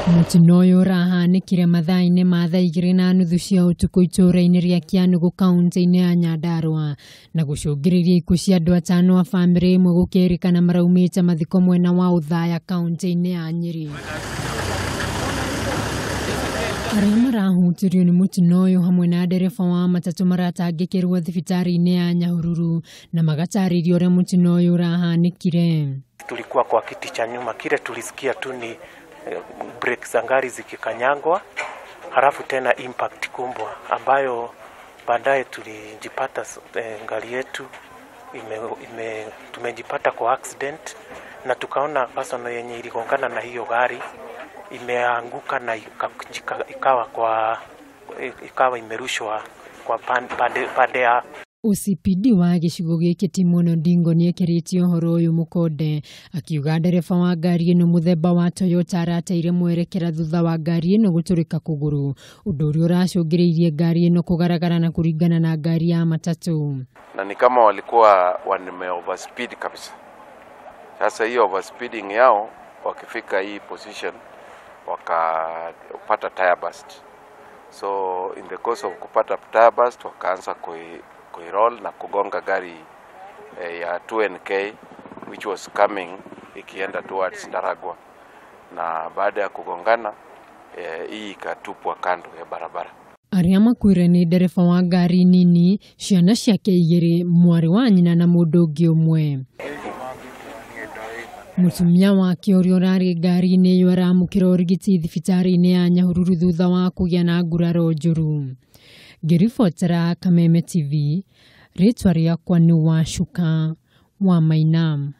Mũtino ũyũ ũrahanĩkire mathaa-inĩ ma thaa 2:30 cia ũtukũ itũũra-inĩ rĩa Kianũgũ kaunti-inĩ ya Nyandarua na gũcũngĩrĩria ikuũ cia andũ atano a bamĩrĩ ĩmwe gũkĩrĩkana maraumĩte mathiko mwena wa Othaya kaunti-inĩ ya Nyĩrĩ. Arĩa marahutirio nĩ mũtino ũyũ hamwe na ndereba wa matatũ maratangĩkĩrwo thibitarĩ-inĩ ya Nyahururu na magatarĩrio ũrĩa mũtino ũyũ ũrahanĩkire. Tulikuwa kwa kiti cha nyuma, kile tulisikia tu ni breki za gari zikikanyangwa, halafu tena impact kubwa ambayo baadaye tulijipata gari yetu tumejipata kwa accident, na tukaona personal yenye iligongana na hiyo gari imeanguka na ikawa imerushwa kwa pande ya OCPD wa gĩcigo gĩkĩ Timon Ondingo nĩekĩrĩtie ũhoro ũyũ mũkonde akiuga ndereba wa ngari ĩno mũthemba wa Toyota arateire mwerekera thutha wa ngari ĩno gũtũrĩka kũgũrũ, ũndũ ũrĩa ũracũngĩrĩirie ngari ĩno kũgaragara na kũringana na ngari ya matatũ. Na ni kama walikuwa wame overspeed kabisa. Sasa hiyo overspeeding yao wakifika hii position wakapata tire burst. So in the course of kupata tire burst wakaanza kuiroll na kugonga gari ya 2NK which was coming ikienda towards Ndaragwa, na baada ya kugongana hii ikatupwa kando ya barabara. Arĩa makuire nĩ ndereba wa ngari nini, ciana ciake igĩrĩ, mwarĩ wa nyina na mũndũ ũngĩ ũmwe. Mũtumia wake ũrĩa ũrarĩ ngari-inĩ ĩyo aramũkĩra ũrigiti thibitarĩ-inĩ ya Nyahururu thutha wa kũgĩa na nguraro njũru. Ngĩribotera Kameme TV, rĩtwa rĩakwa nĩ Wacuka wa Maina.